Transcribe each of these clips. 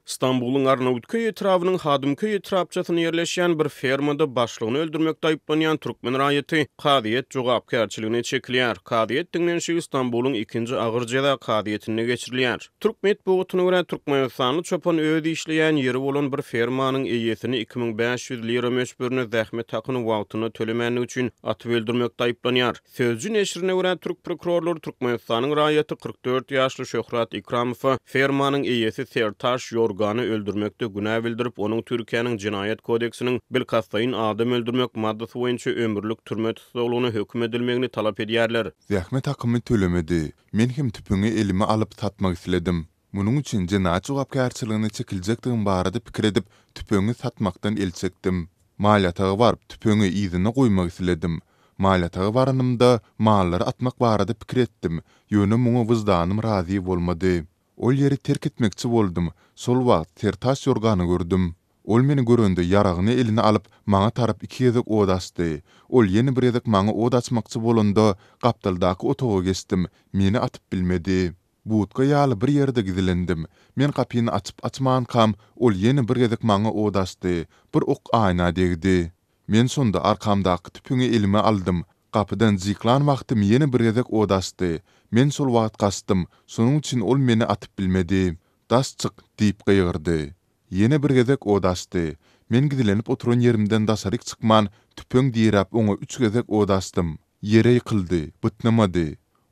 Stambulyň Arnawutköý etrabynyň Hadymköý etrapçasynda ýerleşýän bir fermada başlygyny öldürmekde aýyplanýan türkmen raýaty kazyýet jogapkärçiligine çekilýär. Kazyýet diňlenişigi Stambulyň ikinji agyr jeza kazyýetinde geçirilýär. Türk metbugatyna görä, türkmenistanly çopan öz işleýän ýeri bolan bir fermanyň eýesini 2500 lira möçberinde zähmet hakyny wagtynda tölemänligi üçin atyp öldürmekde aýyplanýar. Sözcü neşirine görä, türk prokurorlary Türkmenistanyň raýaty 44 ýaşly Şöhrat Ikramowa fermanyň eýesi Sertaş Ýorgany öldürmekde günä bildirip, onuň Türkiýäniň Jenaýat kodeksiniň bilkastlaýyn adam öldürmek maddasy boýunça ömürlik türme tussaglygyna höküm edilmegini talap edýärler. Zähmet hakymy tölemedi. Men hem tüpeňi elime alyp satmak isledim. Munuň üçin jenaýat jogapkärçiligine çekiljekdigim barada pikir edip, tüpeňi satmakdan el çekdim. Malýataga baryp, tüpeňi yzyna goýmak isledim. Malýataga baranymda, mallary atmak barada pikir etdim, ýöne muňa wyždanym razy bolmady. Ol ýeri terk etmekçi boldum, şol wagt Sertaç ýorgany gördüm. Ol meni görende ýaragyny eline alyp, maňa tarap iki gezek ot açdy. Ol ýene bir gezek maňa ot açmakçy bolanda, gapdaldaky otaga geçdim, meni atyp bilmedi. Budka ýaly bir ýerde gizlendim. Men gapyny açyp-açmankam, ol ýene bir gezek maňa ot açdy. Bir ok aýna degdi. Men şonda arkamdaky tüpeňi elime aldym. Gapydan jyklan wagtym ýene bir gezek ot açdy. Men şol wagt gaçdym, şonuň üçin ol meni atyp bilmedi. Daş çyk! diýip gygyrdy. Ýene bir gezek ot açdy. Men gizlenip oturan ýerimden daşaryk çykman, tüpeň diräp oňa üç gezek ot açdym. Ýere ýykyldy, bytnamady.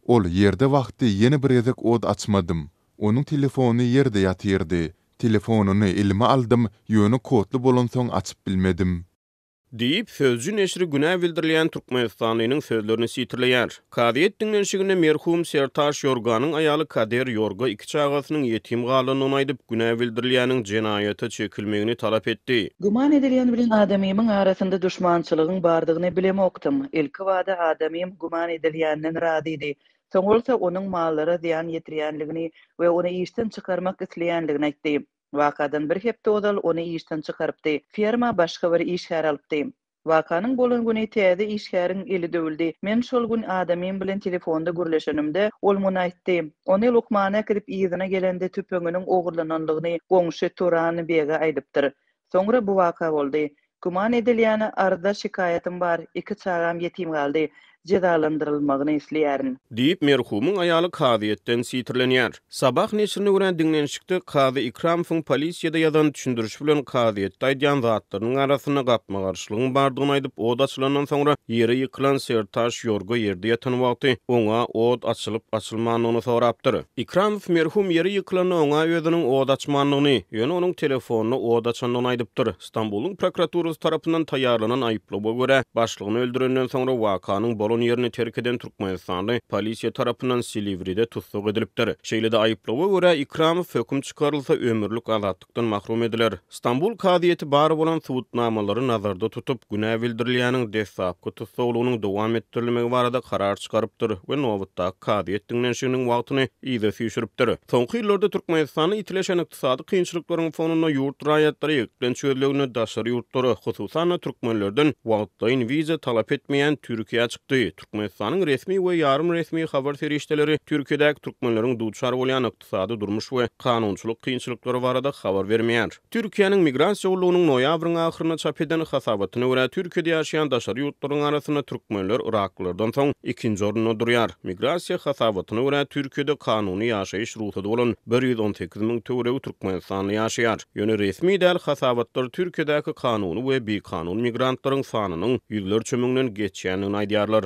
Ol ýerde wagty ýene bir gezek ot açmadym. Onuň telefony ýerde ýatyrdy. Telefonyny elime aldym, ýöne kodly bolansoň açyp bilmedim. Diýip, Sözcü neşiri günä bildirilýän türkmenistanlynyň sözlerini sitirleýär. Kazyýet diňlenişiginde merhum Sertaş Ýorganyň aýaly Kader Ýorga iki çagasynyň ýetim galandygyny aýdyp, günä bildirilýäniň jenaýata çekilmegini talap etdi. Güman edilýän bilen adamymyň arasynda duşmançylygyň bardygyny bilemokdym. Ilkibada adamym güman edilýänden razydy. Soň bolsa onuň mallara zyýan ýetirýänligini we ony işden çykarmak isleýänligini aýtdy. Wakadan bir hepde ozal ony işden çykarypdy. Ferma başga bir işgär alypdy. Wakanyň bolan güni täze işgäriň eli döwüldi. Men şol gün adamym bilen telefonda gürleşenimde, ol muny aýtdy. Ony lukmana äkidip yzyna gelende tüpeňiniň ogurlananlygyny goňşy Turan bege aýdypdyr. Soňra bu waka boldy. Güman edilýäne arza-şikaýatym bar, iki çagam ýetim galdy. Jezalandyrylmagyny isleýärin. Diýip, merhumyň aýaly kazyýetden sitirlenýär. Sabah neşirine görä, diňlenişikde kazy Ikramowyň polisiýada ýazan düşündirişi bilen kazyýetde aýdýan zatlarynyň arasynda gapma-garşylygyň bardygyny aýdyp, ot açylandan soňra ýere ýykylan Sertaş Ýorga ýerde ýatan wagty oňa ot açylyp-açylmandygyny sorapdyr. Ikramow merhum ýere ýykylanda oňa özüniň ot açmandygyny, ýöne onuň telefonyna ot açandygyny aýdypdyr. Stambulyň prokuraturasy tarapyndan taýýarlanan aýyplawa görä, başlygyny öldürenden soňra wakanyň bolan ýerini terk eden türkmenistanly polisiýa tarapyndan Siliwride tussag edilipdir. Şeýle-de aýyplawa görä, Ikramow höküm çykarylsa ömürlik azatlykdan mahrum ediler. Stambul kazyýeti bar bolan subutnamalary nazarda tutup, günä bildirilýäniň deslapky tussaglygynyň dowam etdirilmegi barada karar çykarypdyr we nobatdaky kazyýet diňlenişiginiň wagtyny yza süýşüripdir. Soňky ýyllarda Türkmenistanda ýitileşen ykdysady kynçylyklaryň fonunda ýurt raýatlary eklenç gözleginde daşary ýurtlara, hususan-da türkmenlerden wagtlaýyn wiza talap etmeýän Türkiýä çykdy. Türkmenistanyň resmi we ýarym resmi habar serişdeleri Türkiýedäki türkmenleriň duçar bolýan ykdysady, durmuş we kanunçylyk kynçylyklary barada habar bermeýär. Türkiýäniň Migrasiýa gullugynyň noýabryň ahyrynda çap eden hasabatyna görä, Türkiýede ýaşaýan daşary ýurtlaryň arasynda türkmenler yraklylardan soň ikinji orunda durýar. Migrasiýa hasabatyna görä, Türkiýede kanuny ýaşaýyş rugsady bolan 118 müň töweregi türkmenistanly ýaşaýar. Ýöne resmi däl hasabatlar Türkiýedäki kanuny we bikanun migrantlaryň sanynyň ýüzlerçe müňden geçýändigini aýdýarlar.